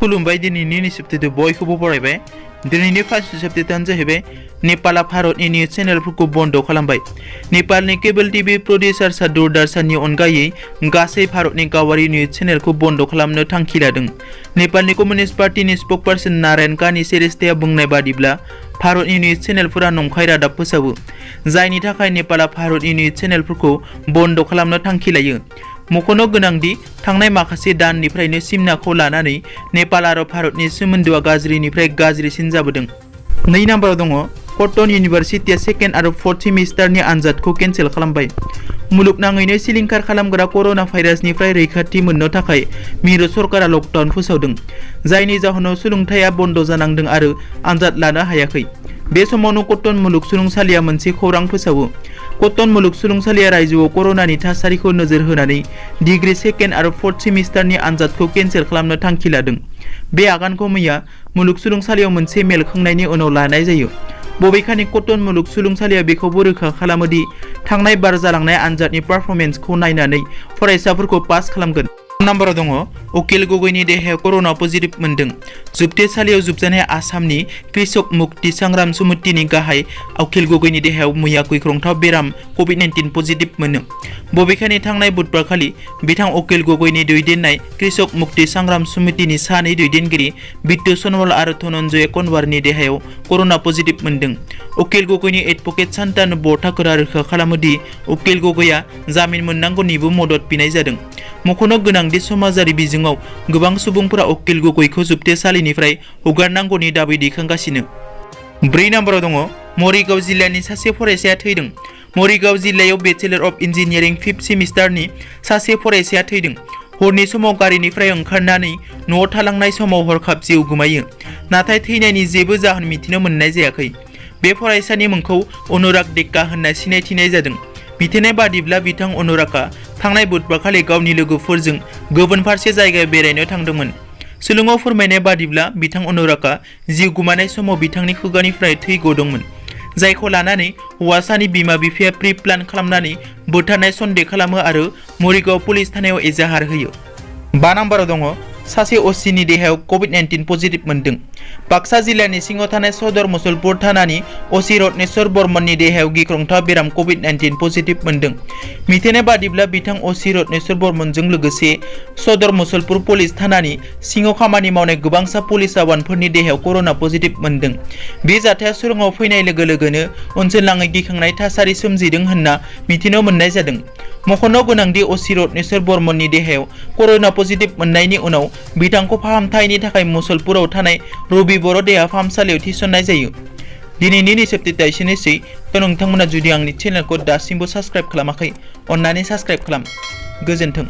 खुलुमबाय दिनैनि news update बयखौबो बरायबाय। दिनैनि फार्स्ट निउस अपडेटआनो जाहैबाय नेपाला भारतनि निउस चेनेलफोरखौ बन्द खालामबाय। नेपालनि केबल टिभि प्रडिउसार दूरदर्शननि अनगायै गासै भारतनि गावारि निउस चेनेलखौ बन्द खालामनो थांखि लादों। नेपालनि कम्युनिस्ट पार्टीनि स्पोकपारसन नारायण कानि सेरेस्तेया बुंनाय बादिब्ला भारतनि निउस चेनेलफोरा नंखाय रादाब फोसावो, जायनि थाखाय नेपाला भारतनि निउस चेनेलफोरखौ बन्द खालामनो थांखि लायो। मख'नो गोनांदि थांनाय माखासे दाननिफ्रायनो सिमनाखौ लानानै नेपाल आरो भारतनि सोमोन्दोआ गाज्रिनिफ्राय गाज्रिसिन जाबोदों। 2 नम्बराव दङ कटन इउनिभार्सिटिया सेकेन्ड आरो फोर्थ सेमिस्टारनि आनजादखौ केन्सेल खालामबाय। मुलुगनाङैनो सिलिंखार खालामग्रा कर'ना भाइरासनिफ्राय रैखाथि मोननो थाखाय मिरु सरकारा लकडाउन फोसावदों, जायनि जाहोनाव सोलोंथाइया बन्द जानांदों आरो आनजाद लानो हायाखै। बे समावनो कटन मुलुगसोलोंसालिया मोनसे खौरां फोसावो। कटन मुलुगसोलोंसालिया रायजोआव कर'नानि थासारिखौ नोजोर होनानै डिग्री सेकेन्ड आरो फोर्थ सेमिस्टारनि आनजादखौ केन्सेल खालामनो थांखि लादों। बे आगानखौ मैया मुलुगसोलोंसालियाव मोनसे मेल खुंनायनि उनाव लानाय जायो। बबेखानि कटन मुलुगसोलोंसालिया बेखौबो रोखा खालामो दि थांनाय बार जालांनाय आनजादनि पारफरमेन्सखौ नायनानै फरायसाफोरखौ पास खालामगोन। नम्बराव दङ उकिल गगैनि देहायाव कर'ना पजिटिभ मोनदों। जोबथेसालियाव जोबजानाय आसामनि कृषक मुक्ति संग्राम समितिनि गाहाय उकिल गगैनि देहायाव मैया गिख्रंथाव बेराम कभिड-19 पजिटिभ मोनो। बबेखानि थांनाय बुधबारखालि बिथां उकिल गगैनि दैदेननाय कृषक मुक्ति संग्राम समितिनि सानै दैदेनगिरि बिट्टु सनवाल आरो धनन्जय कनवारनि देहायाव कर'ना पजिटिभ मोनदों। उकिल गगैनि एडभकेट सान्तानु बरठाकुरा रोखा खालामो दि उकिल गगैया जामिन मोननांगौनिबो मदद बिनाय जादों। मख'नो गोनांदि समाजारि बिजोङाव गोबां सुबुंफोरा उकिल गगैखौ जोबथेसालिनिफ्राय हगारनांगौनि दाबि दैखांगासिनो। 4 नम्बराव दङ मरिगाव जिल्लानि सासे फरायसाया थैदों। मरिगाव जिल्लायाव बेचेलर अफ इन्जिनियारिं 5th सेमिस्टारनि सासे फरायसाया थैदों। हरनि समाव गारिनिफ्राय ओंखारनानै न'आव थालांनाय समाव हरखाब जिउ गोमायो, नाथाय थैनायनि जेबो जाहोन मिथिनो मोननाय जायाखै। बे फरायसानि मुंखौ अनुराग डेक्का होनना सिनायथिनाय जादों। मिथिनाय बादिब्ला बिथां अनुरागआ थांनाय बुधबारखालि गावनि लोगोफोरजों गुबुन फारसे जायगायाव बेरायनो थांदोंमोन। सुलुङाव फोरमायनाय बादिब्ला बिथां अनुरागआ जिउ गोमानाय समाव बिथांनि खुगानिफ्राय थै गदोंमोन, जायखौ लानानै हौवासानि बिमा-बिफाया प्रि प्लान खालामनानै बुथारनाय सन्देह खालामो आरो मरिगाव पुलिस थानायाव एजाहार होयो। 5 नम्बराव दङ सासे असिनि देहायाव कभिड-19 पजिटिभ मोनदों। बाक्सा जिल्लानि सिङाव थानाय सदर मुसलपुर थानानि असि रत्नेश्वर बर्मननि देहायाव गिख्रंथाव बेराम कभिड-19 पजिटिभ मोनदों। मिथिनाय बादिब्ला बिथां असि रत्नेश्वर बर्मनजों लोगोसे सदर मुसलपुर पुलिस थानानि सिङाव खामानि मावनाय गोबांसा पुलिस जवानफोरनि देहायाव कर'ना पजिटिभ मोनदों। बे जाथाया सुरंगाव फैनाय लोगो लोगोनो ओनसोलनाङै गिखांनाय थासारि सोमजिदों होनना मिथिनो मोननाय जादों। मख'नो गोनांदि असि रत्नेश्वर बर्मननि देहायाव कर'ना पजिटिभ मोननायनि उनाव बिथांखौ फाहामथायनि थाखाय मुसलपुराव थानाय रबि बर' देहा फाहामसालियाव थिसननाय जायो। दिनैनि निउस अपडेटआ एसेनोसै। नोंथांमोना जुदि आंनि चेनेलखौ दासिमबो साबस्क्राइब खालामाखै, अन्नानै साबस्क्राइब खालाम। गोजोन्थों।